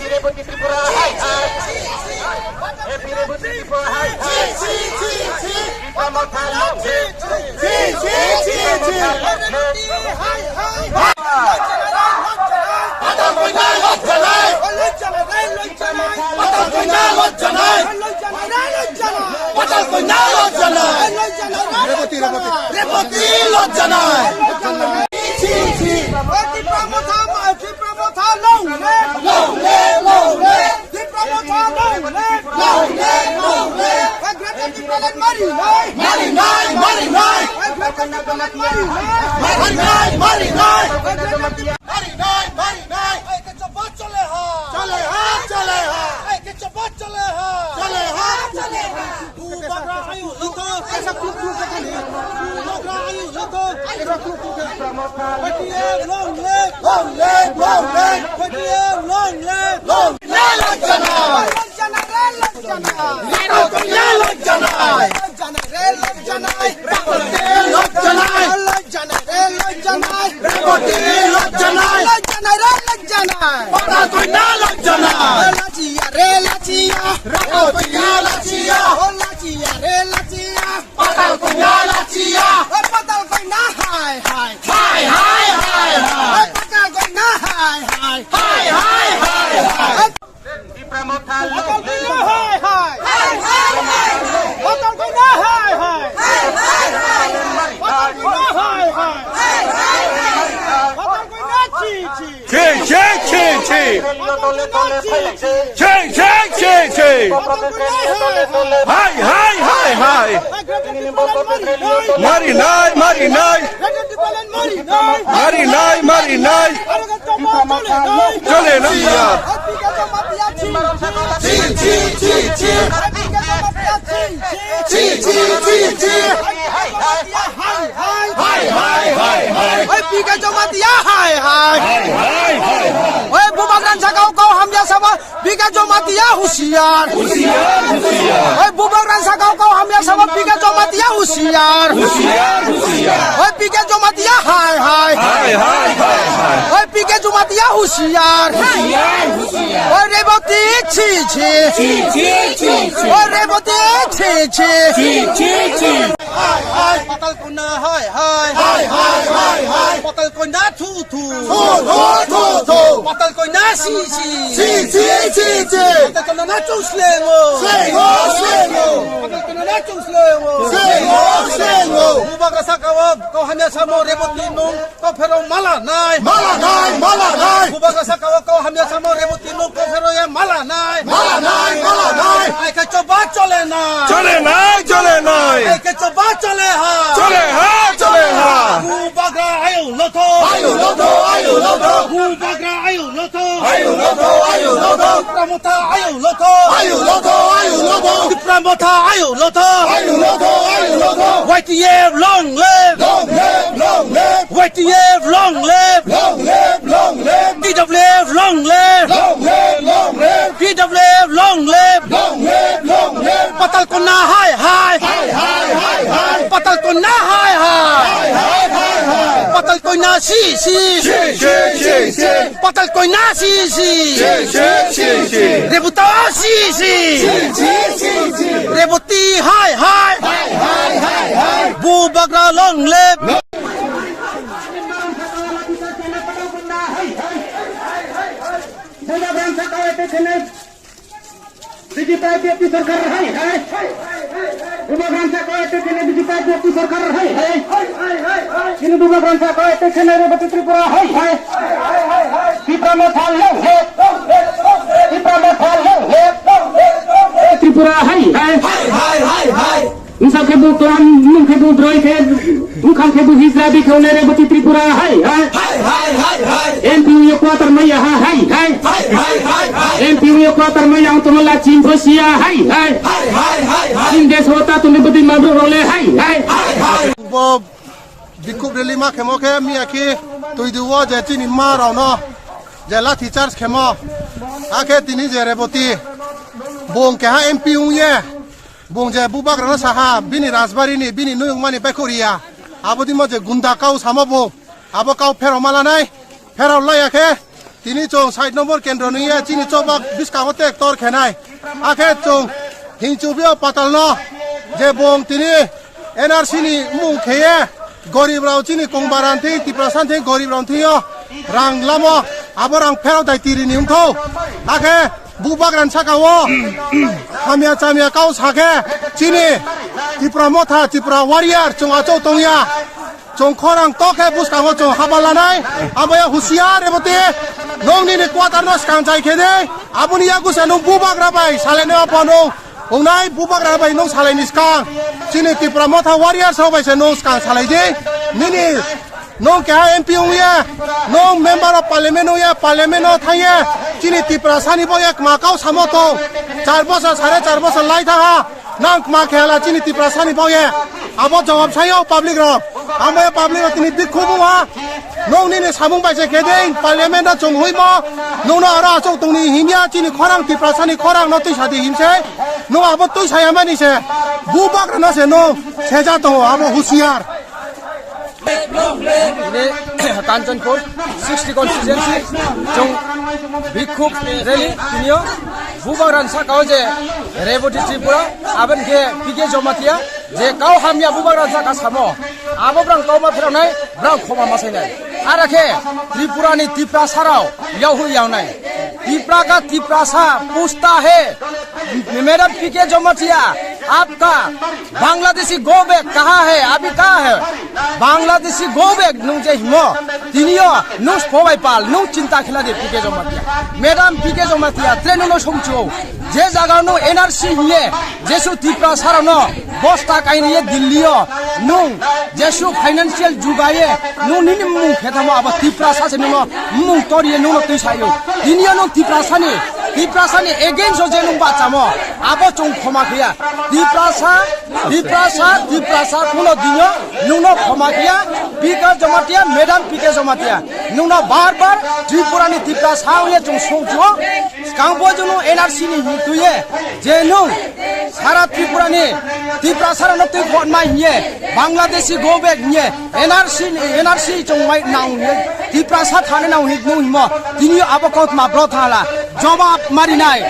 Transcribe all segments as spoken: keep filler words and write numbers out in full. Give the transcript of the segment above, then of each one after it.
Reboti Tripura hai hai. Happy Reboti Tripura hai hai. Tipra Motha long live. Tipra Motha long live. Patal koina lojja nai. Patal koina lojja nai. Patal koina lojja nai. Reboti, Reboti. Reboti lojja nai. Chi, chi. Tipra Motha, Tipra Motha long live. Long live, long live. Tipra Motha long live. Long live, long live. Greater Tipraland mari nai. Mari nai, mari nai. Greater Tipraland mari nai. Mari nai, mari nai. Mari nai, mari nai. Ei, ke chobot chole ha. Chole ha, chole ha. Ei, ke chobot chole ha. Chole ha, chole ha. Bubagra ayu loto. Bubagra ayu loto. P T F long live. Long live, long live. P T F long live. Long live. Lojja nai. Lojja nai, lojja nai. Lojja nai, lojja nai. Lojja nai, lojja nai. Lojja nai, lojja nai. Lojja nai, lojja nai. Reboti lojja nai. Lojja nai, lojja nai. Patal koina lojja nai. Lajia re lajia. Reboti lajia. O lajia re lajia. Patal koina lajia. O patal koina hai hai. Hai hai hai hai. O patal koina hai hai. Hai hai hai hai. Tipra Motha long live. Hai hai. Hai hai hai. Patal koina hai hai. Hai hai hai. Patal koina hai hai. Hai hai hai. Patal koina chi chi. Chi, chi, chi, chi. Chi, chi, chi, chi. Hai, hai, hai, hai. Mari nai, mari nai. Mari nai, mari nai. Chole nai ya. Chi, chi, chi, chi. Chi, chi, chi, chi. Hai, hai, hai, hai. Oi, P K Jamatia, hai, hai. Hai, hai, hai, hai. Oi, Bubagra sakao kau hamya sabo, P K Jamatia husiar. Husiar, husiar. Oi, Bubagra sakao kau hamya sabo, P K Jamatia husiar. Husiar, husiar. Oi, P K Jamatia, hai, hai. Hai, hai, hai, hai. Oi, P K Jamatia husiar. Husiar, husiar. Oi, Reboti, chi, chi. Chi, chi, chi, chi. Oi, Reboti, chi, chi. Chi, chi, chi. Hai, hai. Patal koina hai, hai. Hai, hai, hai, hai. Patal koina thu, thu. Thu, thu, thu, thu. Patal koina si, si. Si, si, si, si. Patal koina na chung slengo. Slengo, slengo. Patal koina na chung slengo. Slengo, slengo. Bubagra sakao kau hamya samo Reboti nung. Kau phero mala nai. Mala nai, mala nai. Bubagra sakao kau hamya samo Reboti nung kau phero ya mala nai. Mala nai, mala nai. Ai ke choba chole na. Chole nai, chole nai. Ai ke choba chole ha. Chole ha, chole ha. Bubagra ayu lotho. Ayu lotho, ayu lotho. Bubagra ayu lotho. Ayu lotho, ayu lotho. Tipra Motha ayu lotho. Ayu lotho, ayu lotho. Tipra Motha ayu lotho. Ayu lotho, ayu lotho. Y T F long live. Long live, long live. Y T F long live. Long live, long live. T W F long live. Long live, long live. T W F long live. Long live, long live. Patal koina hai hai. Hai hai hai hai. Patal koina hai hai. Hai hai hai hai. Patal koina si si. Si si si si. Patal koina si si. Si si si si. Reboti si si. Si si si si. Reboti hai hai. Hai hai hai hai. Bubagra long live. Bubagra sakao ete khene B J P I P F T sorkar hai hai. Bubagra sakao ete khene B J P I P F T sorkar hai hai. Chini Bubagra sakao ete khene Reboti Tripura hai hai. Tipra Motha long live. Tipra Motha long live. Tripura hai hai. Hai hai hai hai. Wngsa khe bo klam, nwng khe bo broi khe, wngkha khe bo hijra, bikhe hwnwi Reboti Tripura hai hai. Hai, hai, hai, hai. M P wngya quarter maya ha hai hai. Hai, hai, hai, hai. M P wngya quarter maya ang tongma la chin pho siya hai hai. Hai, hai, hai, hai. Chin desh hota tuni bwtwi mabru role hai hai. Hai, hai. Bo bikhub rally ma khemo khe miya khe twi duo je chini ma rao no je lathi charge khemo. Akhe tini je Reboti bong keha M P wngye. Bung je Bubagrano saha, bini rajbarini, bini nuyungmani baikho riya. Abodimo je gunda kau samo bo, abo kau pherao ma lanai, pherao laiya khe, Tini chwng sait nombor kendro nungya chini chobak bwskango tek tor khenai. Akhe chwng hinchubio patalno je bong tini N R C ni mung kheye gorib rao chini kongbaran thing Tiprasa thing gorib rao thingyo rang lamo abo rang pherok dai tiri ni wngtho. Akhe bubagra ni saka o hamya chamya kau sakhe chini Tipra Motha, Tipra Warrior chwng achou tongya. Chwng khorang tokhe bwskango chwng haba lanai, abo ya husiar ebo te nong nini quarter no skang jai khe de, aboni yagusa nung bubagra bai salainai aphano wngnai bubagra bai nung salaini skang. Chini Tipra Motha Warrior rok bai se nung skang salai di. Nini nung keha M P wngya, nung member of parliament wngya, parliament no thangya. Chini Tiprasa ni bo ek ma kau samo tong. Char bosor, sare char bosor lai thaha. Nang kma khe hala chini Tiprasa ni bagwi. Abo jawab sayo public rok. Amo ya public rok tini bikhubu ha. Nong nini samung bai se khe dei parliament da chong hui mo. Nong no aro achok tong ni himya chini khorang Tiprasa ni khorang no twi sadi him se. Nong abo twi saya mani se. Bubagra no se nong seja tongo abo husiar. Ini Kanchanpur sixty constituency chwng bikhub rally tinio bubagra ni saka o je Reboti Tripura aboni khe P K Jamatia je kau hamya bubagra ni saka samo abo brang kau ma pheranai brang khoma ma sainai. Ara khe Tripura ni Tiprasa rao yau hui yau nai. Tipra ka Tiprasa pusta he. Madam P K Jamatia, apka Bangladeshi go back kaha hai, abhi kaha hai? Bangladeshi go back nung je himo, tiniyo nung spobai pal, nung chinta khila de P K Jamatia. Madam P K Jamatia, tre nung no songchu. Je jaga nung N R C hiye, jesu Tiprasa rok no bosta kaini ye Delhi yo, nung jesu financial jugaye, nung nini mung khetamo abo Tiprasa se nung no mung toriye nung no twi sayo. Tiniyo nung Tiprasa ni, Tiprasa ni against o je nung bachamo, abo chwng khoma khiya. Tiprasa, Tiprasa, Tiprasa, kuno dinyo nungno khoma khiya, P K Jamatia, Madam P K Jamatia. Nungno bar bar Tripura ni Tiprasa wngya chwng songchuo, skang bo junu N R C ni hing tuye, je nung sara Tripura ni Tiprasa rano twi khot mai hiye, Bangladeshi go back hiye, N R C ni, N R C chwng mai nang hiye, Tiprasa thane nang hi nung himo, tini abo kotma bro thala. जवाब मारी नहीं।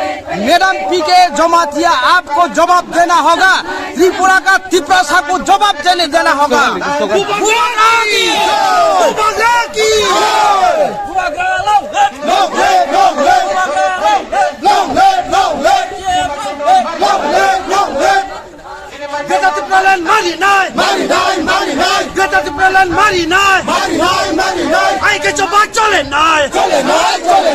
मैडम पीके जमातिया आपको जवाब देना होगा। त्रिपुरा का तिपरासा को जवाब देने देना होगा। बुबाग्रा की जय। बुबाग्रा की जय। Long live, long live। Long live, long live। Long live, long live। Long live, long live। Greater Tipraland mari nai. Mari nai, mari nai. Greater Tipraland mari nai. Mari nai, mari nai. Ai ke choba chole nai. Chole nai, chole